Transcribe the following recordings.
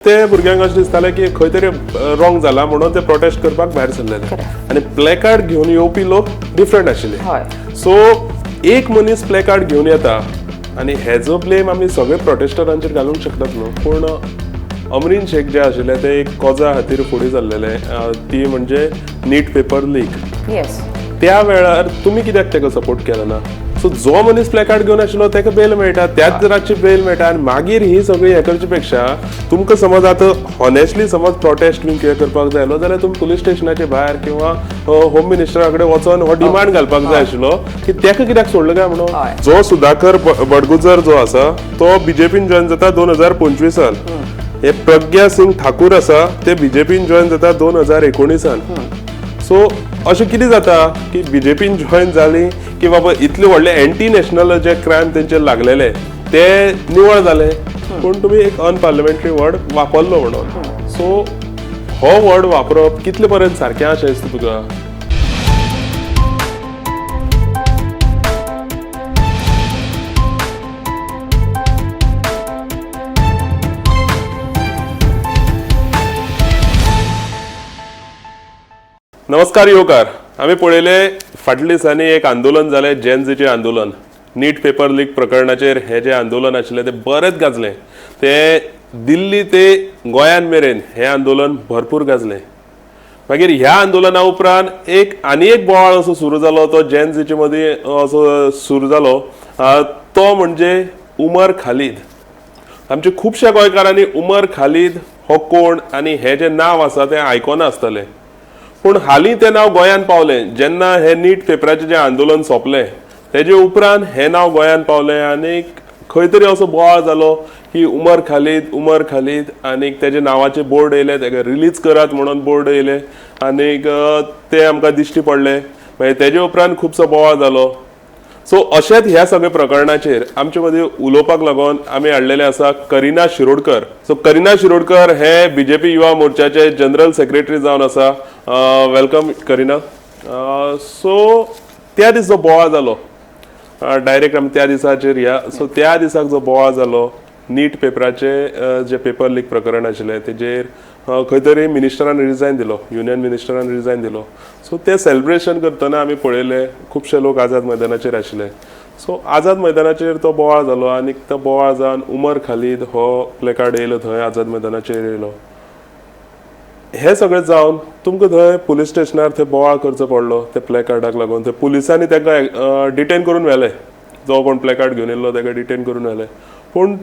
ते भुरग्यांक अशें दिसतालें की खंय तरी रॉंग जाला म्हणून ते प्रोटेस्ट करपाक भायर सरलेले आनी प्लेकार्ड घेवन येवपी लोक डिफरंट आशिल्ले. सो एक मनीस प्लेकार्ड घेवन येता आनी हेजो ब्लेम आमी सगळे प्रोटेस्टरांचेर घालूंक शकतात न्हू, पूण अमरीन शेख जे आशिल्ले ते एक कॉजा खातीर फुडें सरलेले, ती म्हणजे नीट पेपर लीक. त्या वेळार तुमी कित्याक ताका सपोर्ट केलो ना? सो जो मनीस प्लेकार्ड घेवन आशिल्लो ताका बेल मेळटा, त्याच रातची बेल मेळटा आनी मागीर ही सगळी हें करचे पेक्षा तुमकां समज आतां हॉनेस्टली समज प्रोटेस्ट बीन कितें करपाक जाय आसलो जाल्यार तुमी पुलीस स्टेशनाचे भायर किंवा होम मिनिस्टरा कडेन वचोन हो डिमांड घालपाक जाय आशिल्लो की ताका कित्याक सोडलो काय म्हणून. जो सुधाकर बडगुजर जो आसा तो बीजेपीन जॉयन जाता 2025. हे प्रज्ञा सिंग ठाकूर आसा ते बीजेपीन जॉयन जाता 2019. सो अशें कितें जाता की बीजेपीन जॉयन जाली की बाबा इतले व्हडले एंटी नॅशनल जे क्रायम तेंचेर लागलेले ते निवळ जाले, पूण तुमी एक अनपार्लमेंटरी वर्ड वापरलो म्हणून. सो हो वर्ड वापरप कितले पर्यंत सारकें अशें दिसता तुका? नमस्कार येवकार. आमी पळयले फाटल्या दिसांनी एक आंदोलन जालें, जेनझीचें आंदोलन, नीट पेपर लीक प्रकरणाचेर. हें जें आंदोलन आशिल्लें तें बरेंच गाजलें, तें दिल्ली ते गोंयान मेरेन हें आंदोलन भरपूर गाजलें. मागीर ह्या आंदोलना उपरांत एक आनी एक बोवाळ असो सुरू जालो, तो जेनझीचे मदीं असो सुरू जालो, तो म्हणजे उमर खालीद. आमच्या खुबश्या गोंयकारांनी उमर खालीद हो कोण आनी हें जें नांव आसा तें आयकोना आसतलें, पूण हालीं तें नांव गोंयांत पावलें जेन्ना हें नीट पेपराचें जें आंदोलन सोंपलें तेजे उपरांत हें नांव गोंयांत पावलें आनी खंय तरी असो बोवाळ जालो की उमर खालीद, उमर खालीद, आनीक तेजे नांवाचे बोर्ड येयले, तेका रिलीज करात म्हणून बोर्ड येयले आनीक ते आमकां दिश्टी पडले. मागीर तेजे उपरांत खुबसो बोवाळ जालो. सो अशेंच ह्या सगळ्या प्रकरणाचेर आमचे मदीं उलोवपाक लागून आमी हाडलेले आसा करिना शिरोडकर. सो करिना शिरोडकर हे बीजेपी युवा मोर्चाचे जनरल सेक्रेटरी जावन आसा. Welcome Kareena. सो त्या दीस जो बोवाळ जालो, डायरेक्ट आमी त्या दिसाचेर या. सो त्या दिसाक जो बोवाळ जालो नीट पेपराचे जे पेपर लीक प्रकरण आशिल्लें तेजेर खंय तरी मिनिस्टरान रिजायन दिलो, युनियन मिनिस्टरान रिजायन दिलो. सो ते सेलिब्रेशन करतना आमी पळयलें खुबशे लोक आझाद मैदानाचेर आशिल्ले. सो आझाद मैदानाचेर तो बोवाळ जालो आनी तो बोवाळ जावन उमर खालीद हो प्लेकार्ड येयलो थंय आझाद मैदानाचेर येयलो. हें सगळें जावन तुमकां थंय पुलीस स्टेशनार थंय बोवाळ करचो पडलो त्या प्लेकार्डाक लागून. थंय पुलिसांनी ताका डिटेन करून व्हेले, जो कोण प्लेकार्ड घेवन येयल्लो ताका डिटेन करून व्हेले. पूण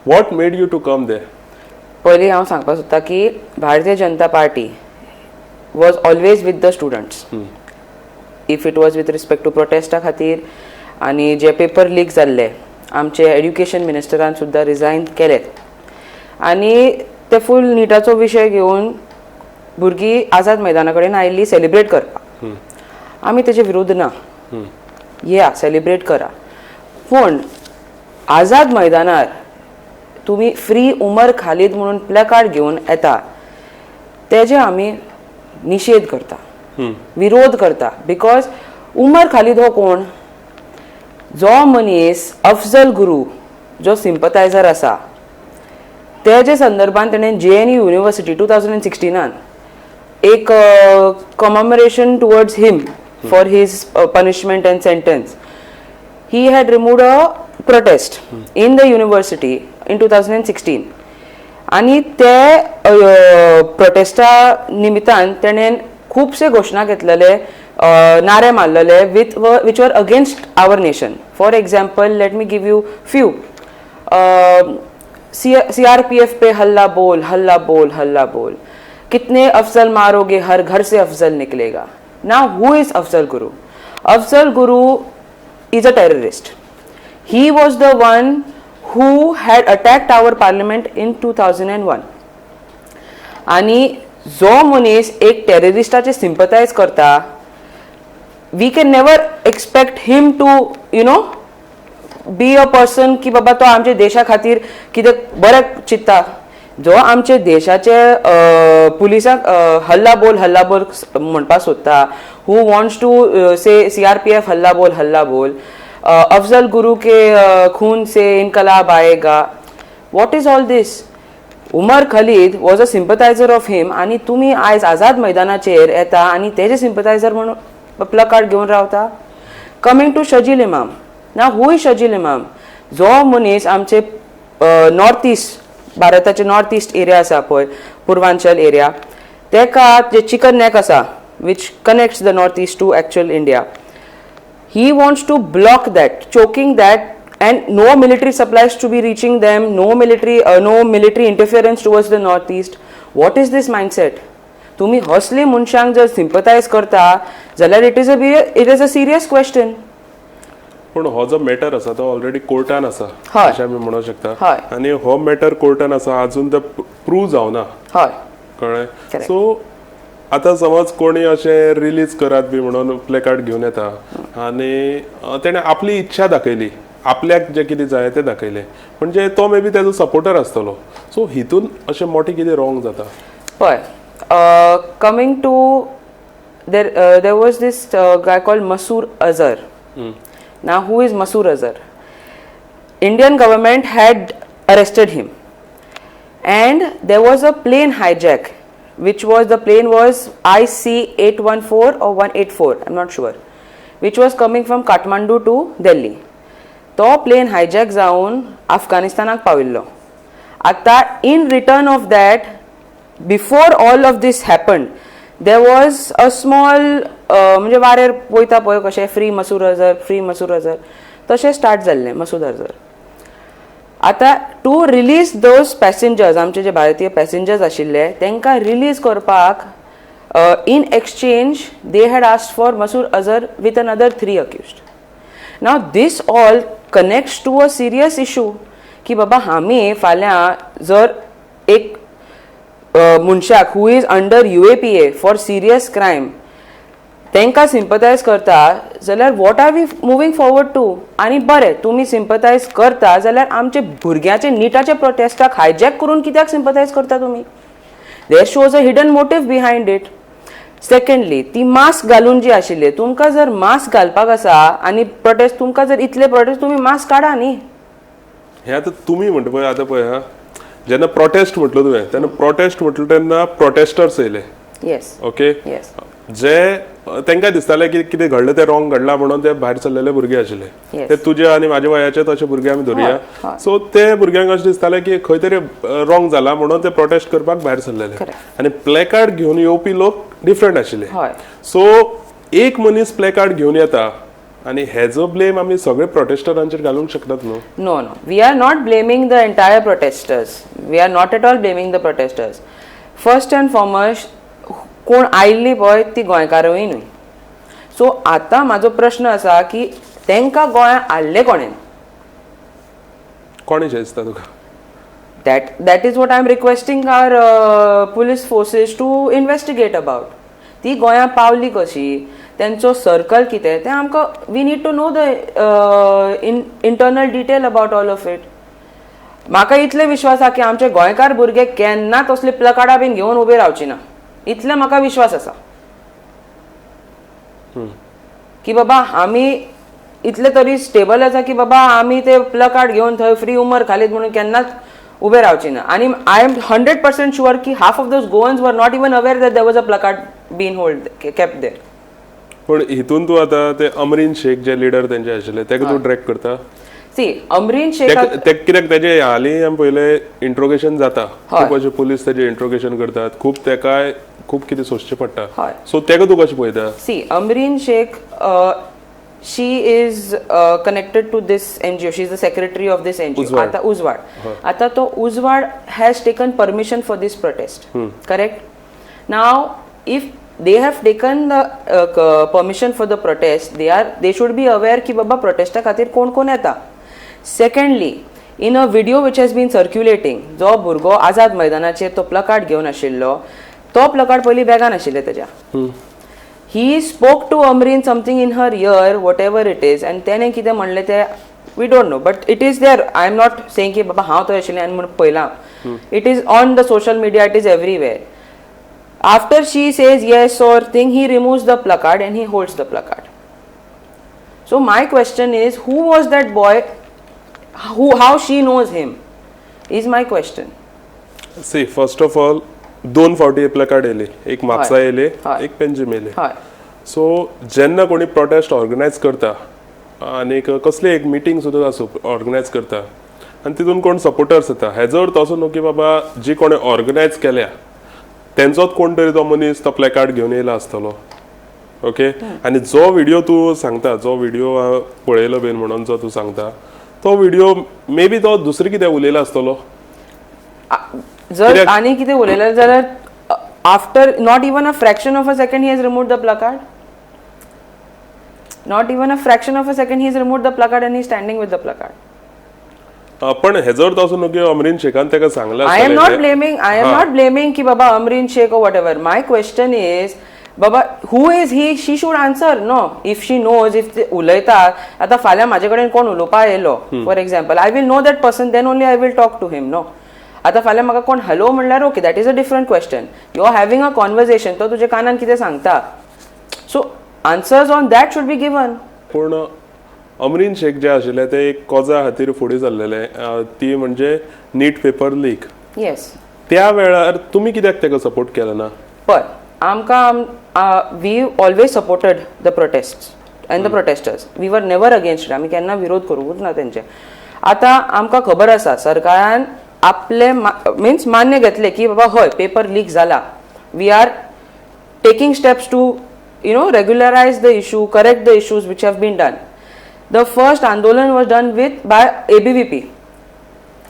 what made you to come there? पयलीं हांव सांगपाक सोदता की Bharatiya Janata Party was always with the students. If it was with respect to Protista खातीर आनी जे पेपर लीक जाल्ले, आमचे एड्युकेशन मिनिस्टरान सुद्दां रिजायन केले आनी ते फूल निटाचो विशय घेवन भुरगीं आझाद मैदाना कडेन आयिल्ली सेलिब्रेट करपाक. आमी तेजे विरोध ना, येया सेलिब्रेट करा, पूण आझाद मैदानार तुमी फ्री उमर खालीद म्हणून प्लेकार्ड घेवन येता तेजे आमी निशेध करता, विरोध करता. Because Umar Khalid हो कोण? जो मनीस अफजल गुरू जो सिंपथायझर आसा तेजे संदर्भान तेणें JNU university 2016 एक commemoration towards him for his punishment and sentence, he had removed a protest in the university in 2016 आणि ते प्रोटेस्टा निमित्तान तेणें खुबशे घोशणा घेतलेले, नारे मारलेले with which were against our nation. For example, let me give you few. CRPF pay हल्ला बोल, हल्ला बोल, हल्ला बोल, कितने अफजल मारोगे, हर घर से अफजल निकलेगा. Now who is Afzal Guru? Afzal Guru is a terrorist. He was the one who had attacked our parliament in 2001. आणि जो मनीस एक टेररिस्टाचे सिंपथायज करता, we can never expect him to be a person की बाबा तो आमच्या देशा खातीर कितें बरें चिंत्ता. जो आमचे देशाचे पुलिसांक हल्ला बोल, हल्ला बोल म्हणपाक सोदता, who wants to say CRPF हल्ला बोल, हल्ला बोल, अफजल गुरु के खून से इनकलाब आएगा, what is all this? Umar Khalid was a sympathizer of him आनी तुमी आयज आझाद मैदानाचेर येता आनी तेजे सिम्पथायझर म्हणून प्लकार्ड घेवन रावता. Coming to Sharjeel Imam. Now who is Sharjeel Imam? जो मनीस आमचे नॉर्थ ईस्ट, भारताचे नॉर्थ ईस्ट एरिया आसा पळय, पुर्वांचल एरिया, तेका जे चिकन नेक आसा which connects the North East to actual India, he wants to block that, choking that, and no military supplies to be reaching them, no military interference towards the Northeast. What is this mindset? तुम्ही असले मनशांक जर सिम्पथायज करता जाल्यार it is a serious question. पूण हो जो matter आसा तो ऑलरेडी कोर्टान आसा अशें आमी म्हणूंक शकता. आनी हो मॅटर कोर्टान आसा, अजून तो प्रूव जावना. कळ्ळें? Correct. सो आतां समज कोणी अशें रिलीज करात बी म्हणून प्लेकार्ड घेवन येता आनी तेणें आपली इच्छा दाखयली, आपल्याक जें कितें जाय तें दाखयलें, म्हणजे तो मे बी तेजो सपोर्टर आसतलो. सो हितून अशें मोटें कितें रॉंग जाता? पळय, coming to there, there was this guy called Masood Azhar. Now, who is Masood Azhar? Indian government had arrested him, and there was a plane hijack, which was, the plane was IC 814 or 184, I'm not sure, which was coming from Kathmandu to Delhi. तो plan hijack जावन अफगाणिस्तानाक पाविल्लो. आतां in return of that, before all of this happened, there was a small, म्हणजे वाऱ्यार वयता पळय कशें, free Masood Azhar, free Masood Azhar, तशें स्टार्ट जाल्लें मसूद अझर. आतां टू रिलीज those passengers, आमचे जे भारतीय पॅसेंजर्स आशिल्ले तांकां रिलीज करपाक, in exchange they had asked for Masood Azhar with another three accused. Now this all connects to a serious issue की बाबा आमी फाल्यां जर एक मनशाक who is under UAPA for serious crime तांकां सिम्पथायज करता जाल्यार what are we moving forward to? आनी बरें, तुमी सिम्पथायज करता जाल्यार आमचे भुरग्याचे निटाचे प्रोटेस्टाक हायजॅक करून कित्याक सिम्पथायज करता तुमी? There shows a hidden motive behind it. Secondly, ती मास्क घालून जी आशिल्ली, तुमकां जर मास्क घालपाक आसा आनी प्रोटेस्ट तुमकां जर इतले प्रोटेस्ट, तुमी मास्क काडा न्ही. हे आतां तुमी म्हणटा पळय, आतां पळय हा, जेन्ना प्रोटेस्ट म्हटलो तुवें, तेन्ना प्रोटेस्ट म्हटलो तेन्ना प्रोटेस्टर्स येयले. ओके. जे तांकां दिसतालें की कितें घडलें तें रॉंग घडलां म्हणून ते भायर सरलेले भुरगे आशिल्ले. ते तुजे आनी म्हाज्या वयाचे तशे भुरगे आमी धरुया. हय, हय. सो ते भुरग्यांक अशें दिसतालें की खंय तरी रॉंग जाला म्हणून ते प्रोटेस्ट करपाक भायर सरलेले. आनी प्लेकार्ड घेवन येवपी लोक डिफरंट आशिल्ले. सो एक मनीस प्लेकार्ड घेवन येता आनी हेजो ब्लेम आमी सगळे प्रोटेस्टरांचेर घालूंक शकतात न्हू. No. We are not blaming the entire protesters. We are not at all blaming the protesters. First and foremost, कोण आयिल्ली पळय ती गोंयकारूय न्हय. सो आतां म्हाजो प्रश्न आसा की तांकां गोंयांत हाडलें कोणें? कोणें दिसता तुका? That is what I am requesting our police forces to investigate about. ती गोंयांत पावली कशी, तेंचो सर्कल कितें तें आमकां, we need to know the in internal detail about all of it. म्हाका इतले विश्वास आसा की आमचे गोंयकार भुरगे केन्ना तसले प्लकार्डां बीन घेवन उबे रावचे ना. इतले म्हाका विश्वास आसा की बाबा आमी इतले तरी स्टेबल आसा की बाबा आमी ते प्लकार्ड घेवन थंय फ्री उमर खालीद म्हणून केन्नाच उबे रावचे ना. आनी I am 100% sure की half of those Goans were not even aware that there was a placard been hold kept there. पण हितून तूं आतां ते अमरीन शेख जे लिडर तेंचे आशिल्ले तेका तूं ट्रॅक करता? सी, अमरीन शेख ते कित्याक तेजे हालीं आमी पयले इंट्रोगेशन जाता, खूब अशे पुलीस तेजे इंट्रोगेशन करतात, खूब तेकाय खूब कितें सोंसचें पडटा. सो तेका तूं कशें पळयता? See, Amreen Sheikh, she is connected to this NGO. She is the secretary of this NGO. Ujwad. आता उजवाड. आता तो उजवाड has taken permission for this protest. Correct? Now, if they have taken the permission for the protest, they should be aware की बाबा Protista खातीर कोण कोण येता. Secondly, in a video which has been circulating, जो भुरगो आझाद मैदानाचेर तो प्लकार्ड घेवन आशिल्लो, तो प्लकार्ड पयलीं बॅगान आशिल्ले तेज्या. He spoke to Amreen something in her ear, whatever it is, and तेणे कितें म्हणलें तें we don't know, but it is there. I am not saying की बाबा हांव थंय आशिल्लें आनी म्हणून पळयलां. It is on the social media, it is everywhere. After she says yes or thing, he removes the placard and he holds the placard. So my question is, who was that boy? Who, how she knows him is my question. See, first of all, दोन फावटी placard येयले, एक म्हापसा येयले, एक पेंजीम येयले. So जेन्ना कोणी protest organise करता आनीक कसली एक मिटींग सुद्दां आसूं ऑर्गनायज करता आनी तितून कोण सपोर्टर्स येता, हेजो अर्थ असो न्हू की बाबा जी कोणें ऑर्गनायज केल्या तेंचोच कोण तरी तो मनीस तो प्लॅकार्ड घेवन येयला आसतलो, ओके. आनी जो व्हिडिओ तूं सांगता, जो व्हिडिओ पळयलो बीन म्हणून जो तूं सांगता, तो व्हिडिओ मे बी तो दुसरें कितें उलयला आसतलो. जर आनी कितें उलयलें जाल्यार after not even a fraction of a second he has remove the placard. Not even a fraction of a second he has remove the placard and he standing with the placard. पण हेजो अर्थ असो न्हू की अमरीन शेखान ताका सांगलां I am आसतलें not blaming, I am not blaming की बाबा Amreen Sheikh or whatever. My question is, Baba, who is he? She should answer, no? If she knows, if ते उलयता, आतां फाल्यां म्हाजे कडेन कोण उलोवपा येयलो, for example, I will know that person, then only I will talk to him, no? आतां फाल्यां म्हाका कोण हॅलो म्हणल्यार, okay, that is a different question. You are having a conversation, तो तुज्या कानान कितें सांगता, so answers on that should be given. पूण अमरीन शेख जे आशिल्ले ते एक कॉजा खातीर फुडें सरलेले, ती म्हणजे नीट पेपर लीक. त्या वेळार तुमी कित्याक ताका सपोर्ट केलो ना? पळय, आमकां, we always supported the protest and the protesters. We were never against. आमी केन्ना विरोध करूंकूच ना तेंचे. आतां आमकां खबर आसा, सरकारान आपले मिन्स मान्य घेतले की बाबा हय, पेपर लीक जाला, we are taking steps to regularize the issue, correct the issues which have been done. The first andolan was done with by ABVP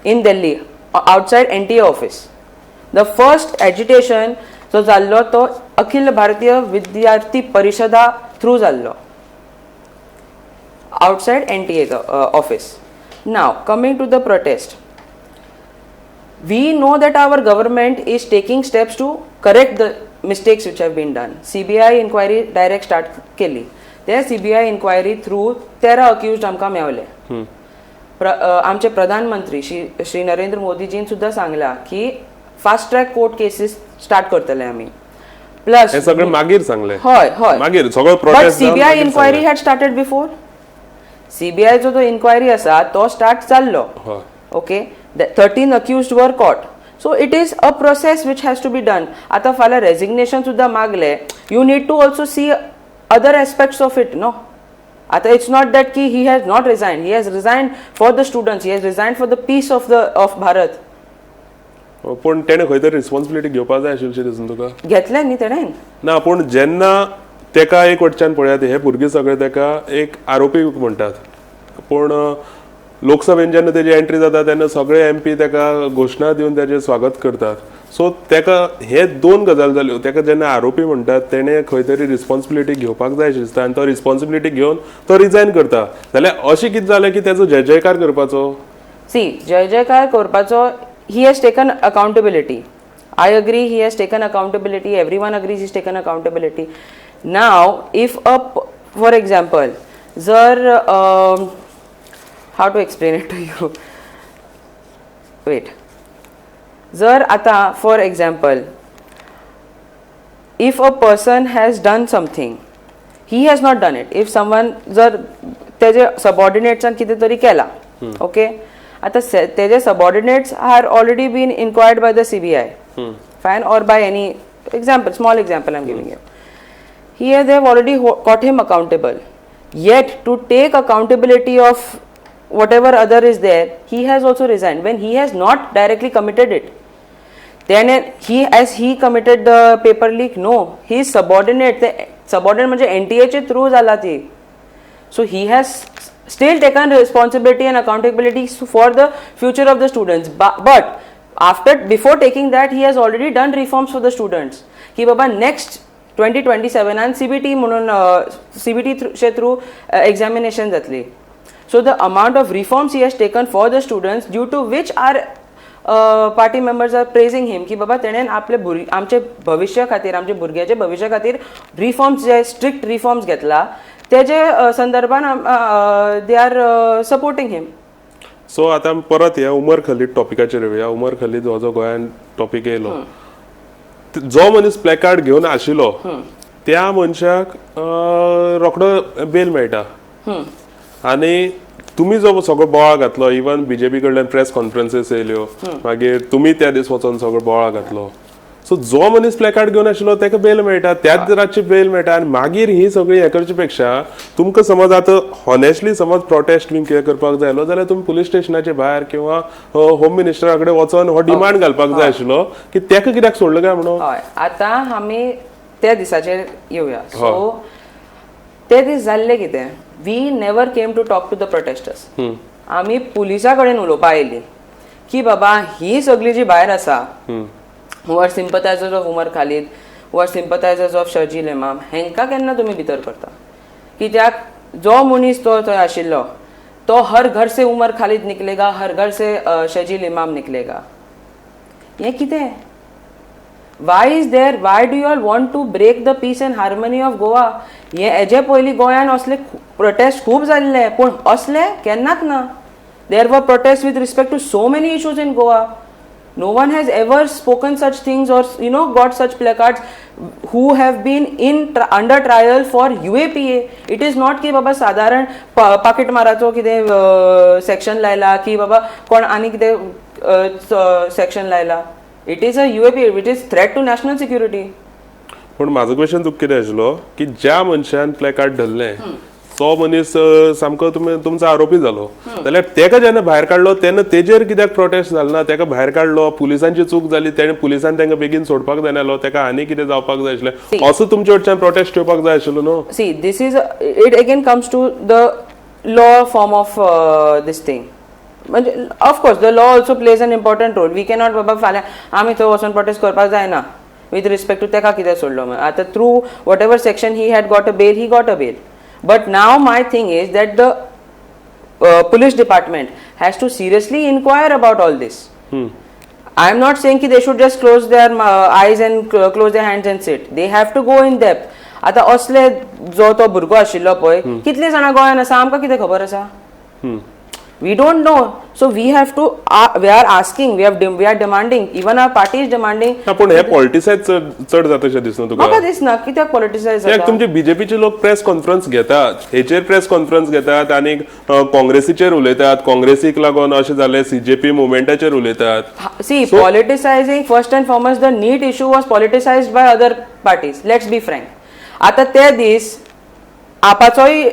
in Delhi, outside NTA office. The first agitation जो जाल्लो तो अखिल भारतीय विद्यार्थी परिषदा through जाल्लो, outside NTA office. Now coming to the protest, we know that our government is taking steps to correct the mistakes which have been done. CBI inquiry direct start केली. त्या CBI inquiry through 13 accused आमकां मेवले. आमचे प्रधानमंत्री श्री श्री नरेंद्र मोदीजीन सुद्दां सांगला की fast track court cases start करतले आमी. प्लस हे सगळें मागीर सांगलें. हय हय मागीर सगळो but protest. CBI inquiry had started before. सीबीआयचो जो इन्क्वायरी आसा तो स्टार्ट जाल्लो. Okay, the 13 accused were caught, so it is a process which has to be done. आता फाल्यां रेजिग्नेशन सुद्दां मागले, you need to also see other aspects of it, no? आता it's not that की he has not resign. He has resign for the students, he has resign for the peace of Bharat. पूण तेणें खंय तरी responsibility घेवपा जाय आशिल्ली दिसून तुका? घेतलें न्ही तेणेन. ना, पूण जेन्ना तेका एक वटच्यान पळयात, हे भुरगे सगळे तेका एक आरोपी म्हणटात, पूण लोकसभेन जेन्ना तेजी एंट्री जाता तेन्ना सगळे एमपी तेका घोशणा दिवन तेजें स्वागत करतात. सो तेका हे दोन गजाल जाल्यो. तेका जेन्ना आरोपी म्हणटात, तेणें खंय तरी रिस्पॉन्सिबिलिटी घेवपाक जाय अशें दिसता आनी तो रिस्पॉन्सिबिलिटी घेवन तो रिजायन करता जाल्यार अशें कितें जालें की तेजो जय जयकार करपाचो? सी, जय जयकार करपाचो, he has taken accountability. I agree he has taken accountability. Everyone agrees he's taken accountability. Now if a, for example, जर, how to explain it to you, wait, जर आता for example, if a person has done something, he has not done it, if someone, जर तेजे सबॉर्डिनेट्सान कितें तरी केला, okay, आतां तेजे subordinates are already been inquired by the CBI, fine, or by any example, small example I am giving you here, they have already caught him accountable. Yet to take accountability of whatever other is there, he has also resigned when he has not directly committed it. Then he, as he committed the paper leak? No, he is subordinate. The subordinate म्हणजे NTA चे through जाला ती. So he has still taken responsibility and accountability for the future of the students. But after, before taking that, he has already done reforms for the students की बाबा next 2027 CBT म्हणून, CBT चे through examination जातली. So the amount of reforms he has taken for the students, due to which our party members are praising him की बाबा तेणेन आपले भुरगे, आमचे भविश्या खातीर, आमच्या भुरग्याच्या भविश्या खातीर रिफॉर्म्स जे स्ट्रिक्ट रिफॉर्म्स घेतला, तेजे संदर्भान they are supporting him. So आतां आमी परत ह्या उमर खलीद टॉपिकाचेर येवया. उमर खलीद हो जो गोंयान टॉपीक येयलो, जो मनीस प्लेकार्ड घेवन आशिल्लो त्या मनशाक रोखडो बेल मेळटा आनी तुमी जो सगळो बोवाळ घातलो, इवन बीजेपी कडल्यान प्रेस कॉन्फरन्सीस येयल्यो, मागीर तुमी त्या दीस वचोन सगळो बोवाळ घातलो. सो जो मनीस प्लेकार्ड घेवन आशिल्लो ताका बेल मेळटा, त्याच रातची बेल मेळटा. आनी मागीर ही सगळी हें करचे पेक्षा तुमकां समज आतां हॉनेस्टली समज प्रोटेस्ट बीन कितें करपाक जाय आसलो जाल्यार तुमी पुलीस स्टेशनाचे भायर किंवा होम मिनिस्टरा कडेन वचोन हो डिमांड घालपाक जाय आशिल्लो की ताका कित्याक सोडलो काय म्हणून. हय, आतां आमी त्या दिसाचेर येवया. सो ते दीस जाल्ले कितें, we never came to talk to the protesters. आमी पुलिसा कडेन उलोवपा आयली की बाबा ही सगळी जी भायर आसा, who are sympathizers of Umar Khalid, who are sympathizers of Sharjeel Imam, हेंकां केन्ना तुमी भितर करता? कित्याक जो मनीस तो थंय आशिल्लो तो हर घर से उमर खालिद निकलेगा, हर घर से शर्जील इमाम निकलेगा. हें कितें? Why is there, why do you all want to break the peace and harmony of Goa? हे हेजे पयलीं गोंयान असले प्रोटेस्ट खूब जाल्ले, पूण असले केन्नाच ना. There were protest with respect to so many issues in Goa. No one has ever spoken such things or got such placards who have been in under trial for UAPA. It is not की बाबा साधारण packet माराचो कितें section लायला की बाबा कोण आनी कितें सेक्शन लायला. It is a UAPA, which is threat to national security. पूण म्हाजो क्वेश्चन तुका कितें आशिल्लो की ज्या मनशान प्लेकार्ड धरलें तो मनीस सामको तुमी तुमचो आरोपी जालो, जाल्यार तेका जेन्ना भायर काडलो तेन्ना तेजेर कित्याक प्रोटेस्ट जालो ना? तेका भायर काडलो, पुलिसांची चूक जाली, तेणे पुलिसान तांकां बेगीन सोडपाक जायना आसलो, तेका आनी कितें जावपाक जाय आशिल्लें, असो तुमचे कडच्यान प्रोटेस्ट येवपाक जाय आशिल्लो न्हू? See, this is, it again comes to the law form of this thing. म्हणजे of course the law also plays an important role. We cannot बाबा फाल्यां आमी थंय वचोन प्रोटेस्ट करपाक जायना विथ रिस्पेक्ट टू तेका कितें सोडलो म्हणून. आतां through whatever section he had got a bail, he got a bail. But now my thing is that the police department has to seriously inquire about all this. I am not saying की they should just close their eyes and close their hands and sit. They have to go in depth. आतां असले जो तो भुरगो आशिल्लो पळय, कितले जाणां गोंयान आसा आमकां कितें खबर आसा? We don't know. So we have to we are asking, we are demanding, even our party is demanding. ना, पूण हे पॉलिटिसायज चड चड जाता अशें दिसना तुका? म्हाका दिसना. कित्याक पॉलिटिसायज कित्याक जाता? तुमचे बीजेपीचे लोक प्रेस कॉन्फरन्स घेतात, हेचेर प्रेस कॉन्फरन्स घेतात आनी काँग्रेसीचेर उलयतात, काँग्रेसीक लागून अशें जालें, सीजेपी मुवमेंटाचेर उलयतात. See, politicizing, first and foremost, the NEET issue was politicized by other parties. Let's be frank. आता ते दीस आपाचोय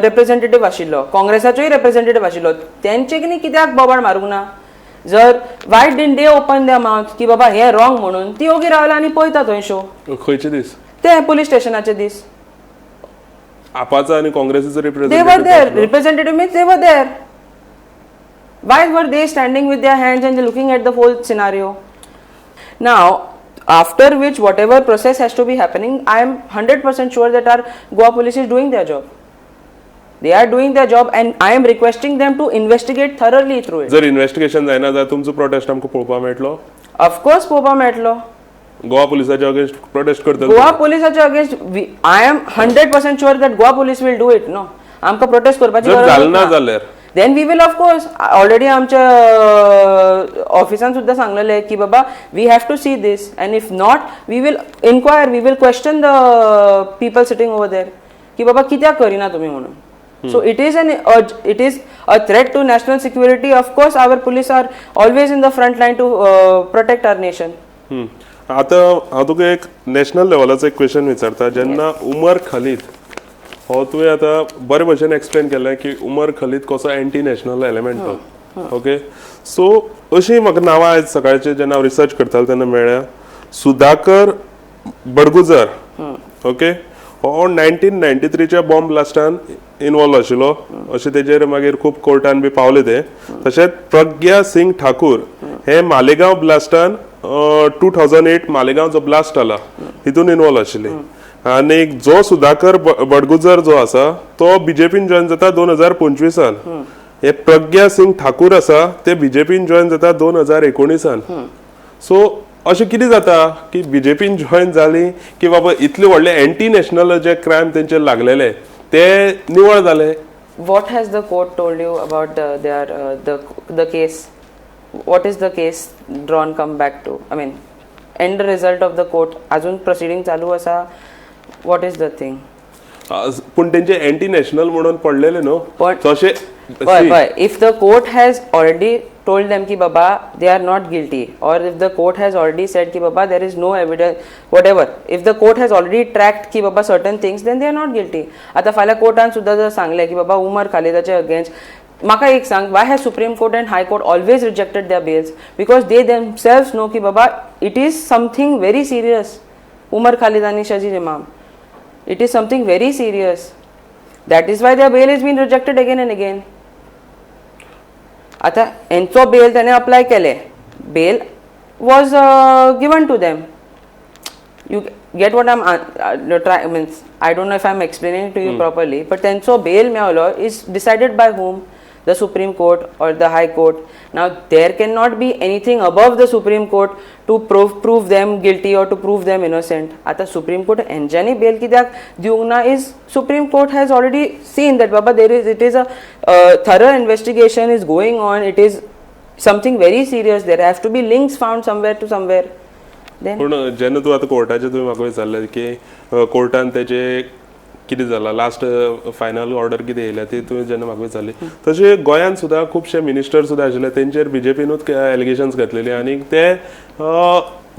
रिप्रेझेंटेटिव्ह आशिल्लो, काँग्रेसाचोय रिप्रेझेंटेटिव्ह आशिल्लो, तेंचे कितें कित्याक बोबाळ मारूंक ना? जर why didn't they open their mouth की बाबा हे रॉंग म्हणून? ती ओगी रावला आनी पळयता थंय शो. खंयचे दीस? ते पुलीस स्टेशनाचे दीस. आपाचो आनी काँग्रेसीचो They were representative? there. Representative means they were there. Why were they standing with their hands and looking at the whole scenario? Now, after which whatever process has to be happening, I am 100% sure that our Goa police is doing their job. They are doing their job and I am requesting them to investigate thoroughly through it. जर investigation जायना जाल्यार तुमचो protest आमकां पळोवपाक मेळटलो? Of course, पळोवपाक मेळटलो. Goa पुलिसाच्या against protest करतले? गोवा पोलिसाच्या against I am 100% sure that Goa police will do it. No, आमकां प्रोटेस्ट करपाची जर गरज जालें ना ना. जाल्यार? Then we will of course, already आमच्या ऑफिसान सुद्दां सांगलेलें की बाबा we have to see this and if not, we will inquire, we will question the people sitting over there की बाबा कित्याक करिना तुमी म्हणून. So it is a threat to national security. Of course, our police are always in the front line to protect our nation. आतां हांव तुका एक नॅशनल लेवलाचो एक क्वेश्चन विचारता. जेन्ना उमर खालीद हो, तुवें आतां बरे भशेन एक्सप्लेन केलें की उमर खालीद कसो एंटी नॅशनल एलिमेंट तो, ओके. सो अशीं म्हाका नांवां आयज सकाळचे जेन्ना हांव रिसर्च करतालो तेन्ना मेळ्ळ्या. सुधाकर बडगुजर, ओके, हो 1993च्या बॉम्ब ब्लास्टान इनवॉल्व आशिल्लो अशें तेजेर मागीर खूब कोर्टान बी पावले ते. तशेंच प्रज्ञा सिंग ठाकूर हे मालेगांव ब्लास्टान, 2008 मालेगांव जो ब्लास्ट जाला तितून इनवॉल्व आशिल्ले. आनी जो सुधाकर बडगुजर जो आसा तो बीजेपीन जॉयन जाता 2025. हे प्रज्ञा सिंग ठाकूर आसा ते बीजेपीन जॉयन जाता 2019. सो अशें कितें जाता की बीजेपीन जॉयन जाली की बाबा इतले व्हडले एंटी नॅशनल जे क्रायम तेंचेर लागलेले ते निवळ जाले? What has the court told you about their the case? What is the case drawn come back to? I mean, end result of the court, अजून प्रोसिडींग चालू आसा? What is the thing? पूण तेंचे एंटी नॅशनल म्हणून पडलेले न्हू? पण तशें पळय पळय, if the court has already told them की बाबा, they are not guilty, or if the court has already said की बाबा, there is no evidence, whatever, if the court has already tracked की बाबा certain things, then they are not guilty. आतां फाल्यां कोर्टान सुद्दां जर सांगलें की बाबा, उमर खालिदाचे अगेन्स्ट, म्हाका एक सांग, why has Supreme Court and High Court always rejected their bails? Because they themselves know की बाबा, it is something very serious. Umar Khalid आनी शर्जील इमाम, it is something very serious. That is why their bail is been rejected again and again. आता हेंचो बेल त्याने apply केले, bail was given to them. You get what I'm try means, I don't know if I am explaining to you properly, but तेंचो बेल मेवलो is decided by whom? The Supreme Court or the High Court. Now there cannot be anything above the Supreme Court to prove them guilty or to prove them innocent. आता Supreme Court हेंच्यांनी बेल कित्याक दिवंक ना is Supreme Court has already seen that Baba, there is it is a thorough investigation is going on. It is something very serious. There have to be links found somewhere to somewhere. Then पूण जेन्ना तूं आतां कोर्टाचें तुवें म्हाका विचारलें की कोर्टान तेजे कितें जाला, लास्ट फायनल ऑर्डर कितें येयल्या, ती तुवें जेन्ना म्हाका विचारली, तशें गोंयांत सुद्दां खुबशे मिनिस्टर सुद्दां आशिल्ले, तेंचेर बीजेपीनूच एलिगेशन्स घातलेली आनी ते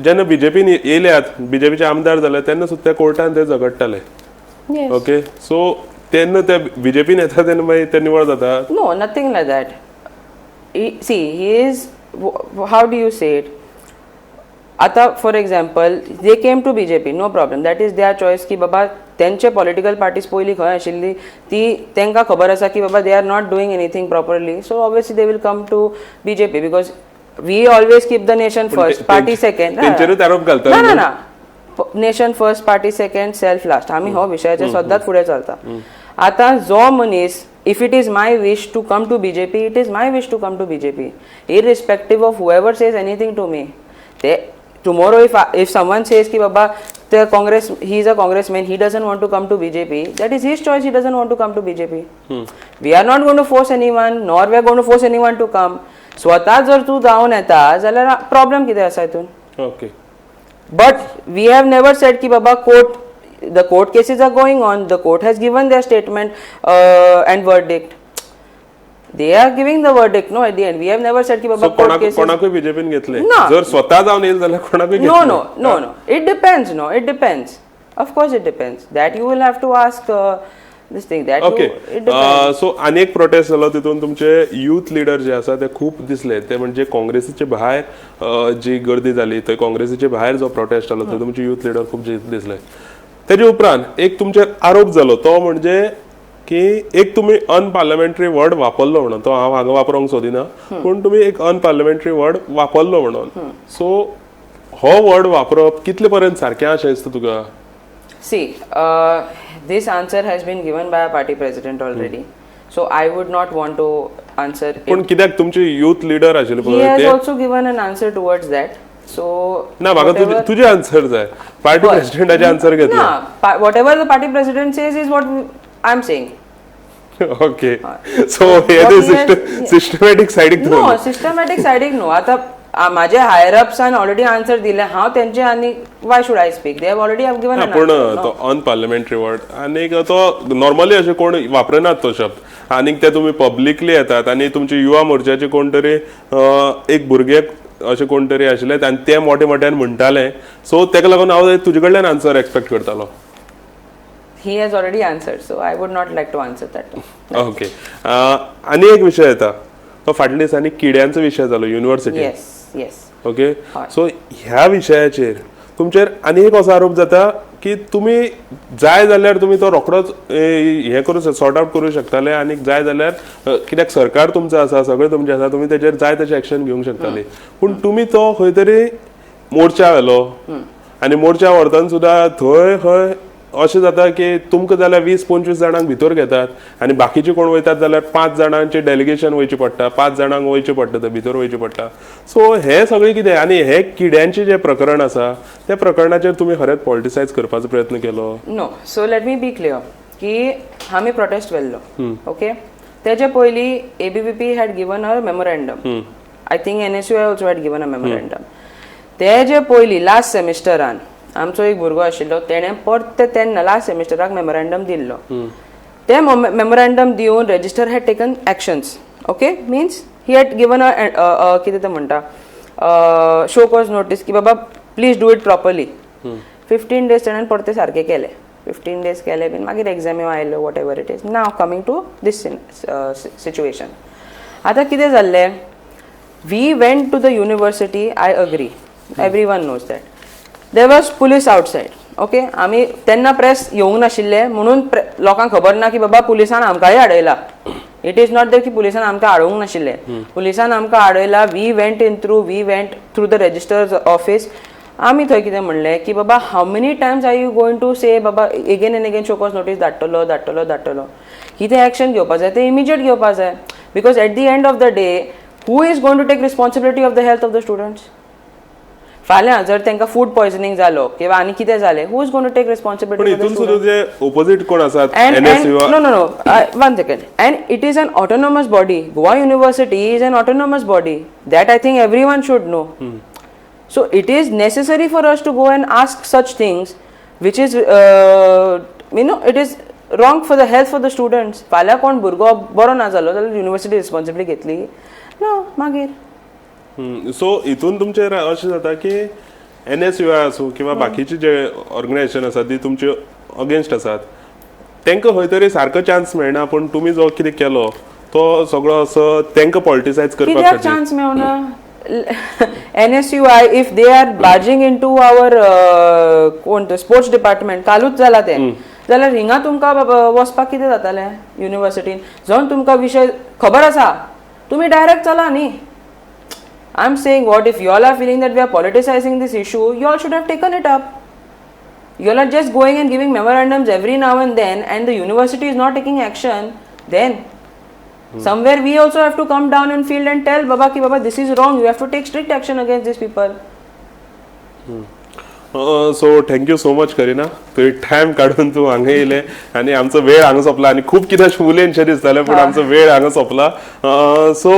जेन्ना बीजेपीन येयल्यात, बीजेपीचे आमदार जाले, तेन्ना सुद्दां ते कोर्टान ते झगडटाले. ओके, सो तेन्ना ते बीजेपीन येता तेन्ना मागीर ते निवळ जाता? No, nothing like that. See, he is, how do you say it? आता for example, they came to BJP, no problem, that is their choice की बाबा, तेंचे पॉलिटिकल पार्टीज पयलीं खंय आशिल्ली ती तांकां खबर आसा की बाबा, they are not doing anything properly, so obviously they will come to BJP, because we always keep the nation first, party second. तेंचेरूच आरोप घालता. ना ना ना, nation first, party second, self last. आमी हो विशयाचेर सदांच फुडें चलता. आतां जो मनीस, if it is my wish to come to BJP, it is my wish to come to BJP, irrespective of whoever says anything to me. ते tomorrow if someone says की बाबा, the Congress, he is a congressman, he doesn't want to come to BJP, that is his choice. He doesn't want to come to BJP. We are not going to force anyone, nor we are going to force anyone to come. स्वता जर तूं जावन येता जाल्यार problem कितें आसा हितून? But we have never said की बाबा, court the court cases are going on. The court has given their statement and verdict. They are giving the verdict, no? At the end, we have never said की बाबा, so court कोणाक cases. कोणाकूय बीजेपीन घेतले? ना. जर स्वता जावन येयल जाल्यार कोणाकूय? No, it depends. No, it depends. Of course it depends. That you will have to ask this thing that you, it depends. So आनी एक प्रोटेस्ट जालो, तितून तुमचे युथ लिडर जे आसा ते खूब दिसले. ते म्हणजे काँग्रेसीचे भायर जी गर्दी जाली, थंय काँग्रेसीचे भायर जो प्रोटेस्ट जालो, थंय तुमचे युथ लिडर खूब दिसले. तेजे उपरांत एक तुमचेर आरोप जालो, तो म्हणजे की एक तुमी अनपार्लमेंटरी वर्ड वापरलो म्हणून. तो हांव हांगा वापरूंक सोदिना, पूण तुमी एक अनपार्लमेंटरी वर्ड वापरलो म्हणून. सो हो वर्ड वापरप कितले पर्यंत सारकें अशें दिसता तुका? See, this answer has been given by our party president already. So I would not want to answer it. पूण कित्याक तुमचे युथ लिडर आशिल्ले He पळय has ते also given an answer towards that. So ना, म्हाका whatever- तुझे answer जाय. पार्टी प्रेसिडेंटाचे आन्सर घेतले. ना, whatever the party president says is what I am saying. Okay, so हे What he has- systematic सायडीक. No, systematic सायडीक नो. आता माझे हायर अप्सान ऑलरेडी आन्सर दिले. हांव तेंचे आनी why should I speak? They have already have given. पूण तो अनपार्लमेंटरी वर्ड आनी तो नॉर्मली अशें कोण वापरनात तो शब्द, आनीक ते तुमी पब्लिकली येतात आनी तुमचे युवा मोर्चाचे कोण तरी एक भुरगे अशे कोण तरी आशिल्ले आनी ते मोठे मोठ्यान म्हणटाले. सो तेका लागून हांव तुजे कडल्यान आन्सर एक्सपेक्ट करतालो. He has already answered, so I would not like to answer that. Okay, आनी एक विशय येता, तो फाटल्या दिसांनी किड्यांचो विशय जालो युनिवर्सिटी. Yes. Okay. हय. सो ह्या विशयाचेर तुमचेर आनी एक असो आरोप जाता की तुमी जाय जाल्यार तुमी तो रोखडोच हें करूं, सॉर्ट आवट करूं शकताले आनी जाय जाल्यार कित्याक सरकार तुमचो आसा, सगळें तुमचें आसा, तुमी तेजेर जाय तशें एक्शन घेवंक शकताले. पूण तुमी तो खंय तरी मोर्चा व्हेलो आनी मोर्चा व्हरतना सुद्दां थंय खंय अशें जाता की तुमकां जाल्यार 20-25 जाणांक भितर घेतात आनी बाकीचे कोण वयतात जाल्यार पांच जाणांचें डेलिगेशन वयचें पडटा, पांच जाणांक वयचें पडटा, थंय भितर वयचें पडटा. सो हें सगळें कितें आनी हे किड्यांचें जें प्रकरण आसा, त्या प्रकरणाचेर तुमी खरेंच पॉलिटिसायज करपाचो प्रयत्न केलो? No, so let me be clear की आमी प्रोटेस्ट व्हेल्लो, ओके? तेजे पयलीं ABVP had given a memorandum. I think NSUI also had given a memorandum. तेजे पयलीं लास्ट सेमिस्टरान आमचो एक भुरगो आशिल्लो, तेणें परते तेन्ना लास्ट सेमिस्टराक मेमोरेंडम दिल्लो. ते मेमोरँडम दिवन registrar had taken actions, okay, means he had given a कितें तें म्हणटा, शो कॉज नोटीस की बाबा, please do it properly. 15 days ताणें परते सारकें केलें. 15 डेज केले बीन, मागीर एग्जाम्यो आयल्यो, whatever it is. Now coming to this situation, आतां कितें जाल्लें, we went to the university, I agree, everyone knows that. There was police outside, okay. आमी तेन्ना प्रेस येवंक नाशिल्ले म्हणून लोकांक खबर ना की बाबा पुलिसान आमकांय हाडयला. It is not that की पुलिसान आमकां हाडोवंक नाशिल्ले. पुलिसान आमकां हाडयला. We went in through, we went through the registrar's office. आमी थंय कितें म्हणलें की बाबा, how many times are you going to say, बाबा, again and again show cause notice धाडटलो, धाडटलो, धाडटलो? कितें एक्शन घेवपा जाय तें इमिजिएट घेवपा जाय, because at the end of the day, who is going to take responsibility of the health of the students? फाल्यां जर तांकां फूड पॉयझनिंग जालो किंवा आनी कितें जालें, who is going to take पण responsibility? हितून सुद्दां जे ओपोजीट कोण आसात, And, N S and no, one second. And it is an autonomous body. Goa University is an autonomous body. That I think everyone should know. So it is necessary for us to go and ask such things, which is it is wrong for the health for the students. फाल्यां कोण भुरगो बरो ना जालो जाल्यार university responsibility घेतली ना मागीर? सो हितून तुमचें अशें जाता की एन एस यू I आसूं किंवा बाकीचे जे ऑर्गनायझेशन आसात ती तुमचे अगेन्स्ट आसात, तांकां खंय तरी सारको चान्स मेळना, पूण तुमी जो कितें केलो तो सगळो असो तांकां पॉलिटिसायज करपा कित्याक खातीर. चान्स मेळना? NSUI, if they are barging into our कोण तो स्पोर्ट्स डिपार्टमेंट, कालूच जाला तें, जाल्यार हिंगा तुमकां बाबा वचपाक कितें जातालें? युनिवर्सिटीन जावन तुमकां विशय खबर आसा, तुमी डायरेक्ट चला न्ही. I am saying what, if you all are feeling that we are politicizing this issue, you all should have taken it up. You all are just going and giving memorandums every now and then, and the university is not taking action. Then somewhere we also have to come down in field and tell बाबा की बाबा, this is wrong, you have to take strict action against these people. So thank you so much, Kareena. तुवें time काडून तूं हांगा येयलें आनी आमचो वेळ हांगा सोंपला आनी खूब कितें अशें उलयनशें दिसतालें, पूण आमचो वेळ हांगा सोंपला. सो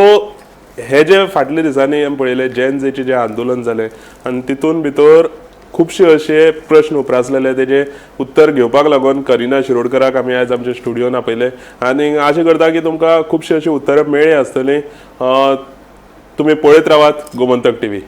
हे जे फाटल्या दिसांनी आमी पळयलें, जेन झीचें जें आंदोलन जालें आनी तितून भितर खुबशे अशे प्रश्न उप्रासलेले, तेजे उत्तर घेवपाक लागून करिना शिरोडकराक आमी आयज आमच्या स्टुडियोन आपयले आनी आशा करता की तुमकां खुबशीं अशीं उत्तरां मेळ्ळीं आसतलीं. तुमी पळयत रावात गोमंतक टीव्ही.